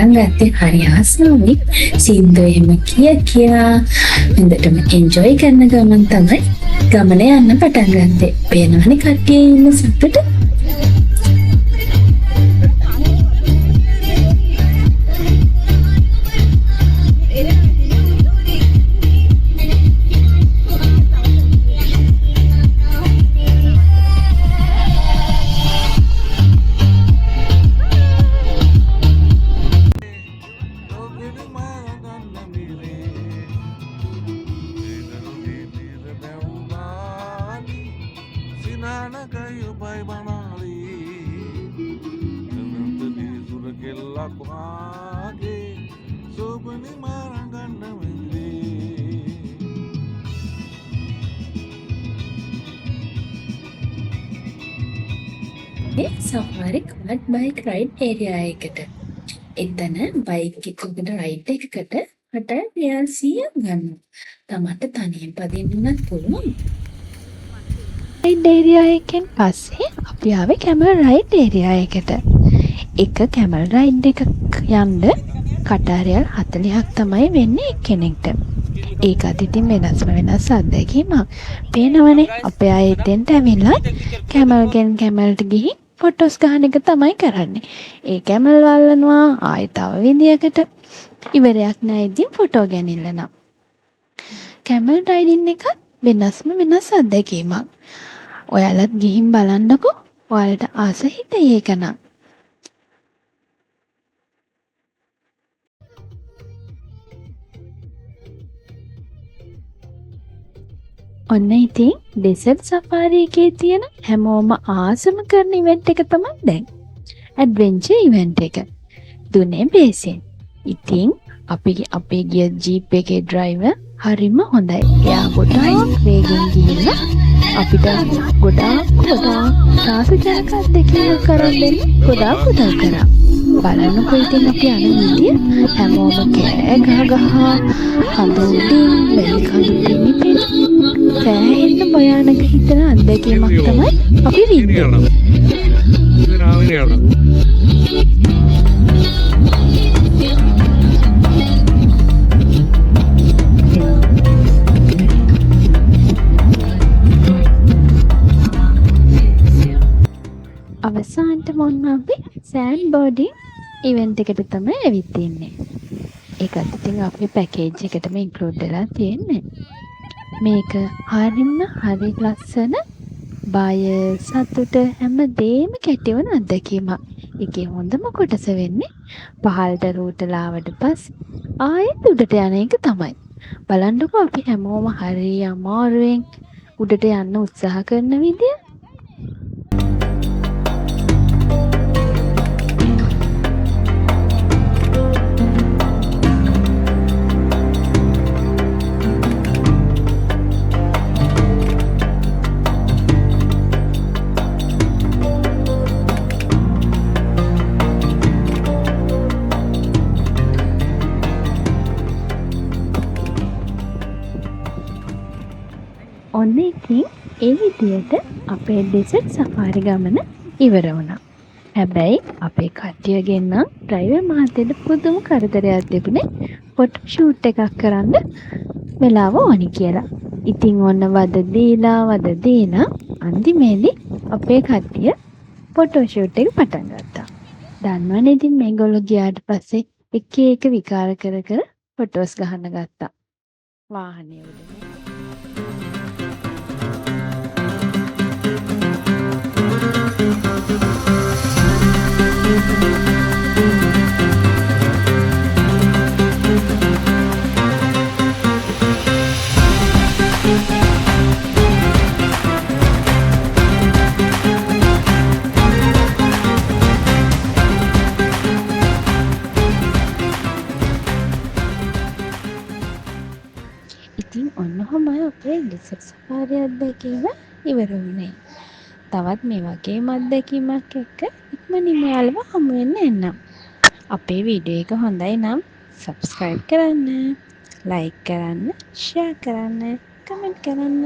පටන් ගත්තේ හරි ආසාවෙන්. සින්දු එහෙම කිය කියා හොඳටම එන්ජොයි කරන ගමන් තමයි ගමන යන්න පටන් ගත්තේ. පේනවනේ කට්ටිය ඉන්න සතුට. ලෝකෙට මරගන්න මිරේ නිර බැව්වාලි සිනානකයි ඔබයි බනාලි නන්දනී සුර කෙල්ලක් වාගේ සෝබනි මරගන්න මිරේ. මේ සෆාරි කාට් බයික් රයිඩ් ඒරියා එකට. එතන බයික් එකකට රයිඩ් එකකට කට රියල් 100ක් ගන්නවා. තමන්ට තනියෙන් පදින්න උනත් පුළුවන්. රයිඩ් ඒරියා එකෙන් පස්සේ අපි ආවේ කැමල් රයිඩ් ඒරියා එකට. එක කැමල් රයිඩ් එකක් යන්න කටාර් රියල් 40ක් තමයි වෙන්නේ එක්කෙනෙක්ට. ඒකත් ඉතින් වෙනස්ම වෙනස් අත්දැකීමක්. පේනවනේ අපේ අය එතෙන්ට ඇවිල්ලා කැමල්ගෙන් කැමල්ට ගිහින් ෆොටෝස් ගහන එක තමයි කරන්නේ. ඒ කැමල් අල්ලනවා, ආයෙ තව විදියකට ඉවරයක් නෑ ඉතින් ෆොටෝ ගැනිල්ල නම්. කැමල් රයිඩින් එකත් වෙනස්ම වෙනස් අත්දැකීමක්. ඔයාලත් ගිහින් බලන්නකෝ. ඔයාලට ආස හිතෙයි ඒක නම්. ඔන්න ඉතින් ඩෙසර්ට් සෆාරි එකේ තියෙන හැමෝම ආසම කරන ඉවෙන්ට් එක තමයි දැන්. ඇඩ්වෙන්චර් ඉවෙන්ට් එක. දුනේ බේසින්. ඉතින් අපි අපේ ගිය ජීප් එකේ ඩ්‍රයිවර් හරිම හොඳයි. එයා ගොඩාක් වේගෙන් ගිහිල්ලා අපිට ගොඩාක් ගොඩාක් ත්‍රාසජනක අත්දැකීමක් කරන් දෙන්න ගොඩාක් උදව් කරා. බලන්නකෝ ඉතින් අපි යන විදිය හැමෝම කෑ ගහ ගහ කඳු උඩින් වැලි කඳු පෙනි පෙනි සෑහෙන්න භයානක හිතෙන අත්දැකීමක් තමයි අපි වින්දේ. අවසානටම ඔන්න අපි සෑන්ඩ් බෝඩින් ඉවෙන්ට් එකට තමයි ඇවිත් ඉන්නේ. ඒකත් ඉතින් අපේ පැකේජ් එකටම ඉන්ක්ලූඩ් වෙලා තියෙන්නේ. මේක හරිම හරි ලස්සන බය සතුට හැම දේම කැටි වුණ අත්දැකීමක්. ඒකේ හොඳම කොටස වෙන්නේ පහළට රූටලා ආවට පස්සේ ආයෙත් උඩට යන එක තමයි. බලන්නකෝ අපි හැමෝම හරි අමාරුවෙන් උඩට යන්න උත්සාහ කරන විදිය. ඔන්න ඉතින් ඒ විදියට අපේ ඩෙසර්ට් සෆාරි ගමන ඉවර වුණා. හැබැයි අපේ කට්ටියගෙන් නම් ඩ්‍රයිවර් මහත්තයාට පුදුම කරදරයක් තිබුණේ ෆොටෝ ෂූට් එකක් කරන්න වෙලාව ඕනි කියලා. ඉතින් ඔන්න වද දීලා වද දීලා අන්තිමේදී අපේ කට්ටිය ෆොටෝ ෂූට් එක පටන් ගත්තා. දන්නවනේ ඉතින් මේගොල්ලෝ ගියාට පස්සේ එක එක විකාර කර කර ෆොටෝස් ගහන්න ගත්තා. වාහනේ උඩ. ඉතින් ඔන්න ඔහොමයි අපේ ඩෙසර්ට් සෆාරි අත්දැකීම ඉවර වුණේ. තවත් මේ වගේම අත්දැකීමක් එක්ක ඉක්මනින්ම ඔයාලව හමු වෙන්න එන්නම්. අපේ වීඩියෝ එක හොඳයි නම් සබ්ස්ක්‍රයිබ් කරන්න, ලයික් කරන්න, ෂෙයා කරන්න, කමෙන්ට් කරන්න.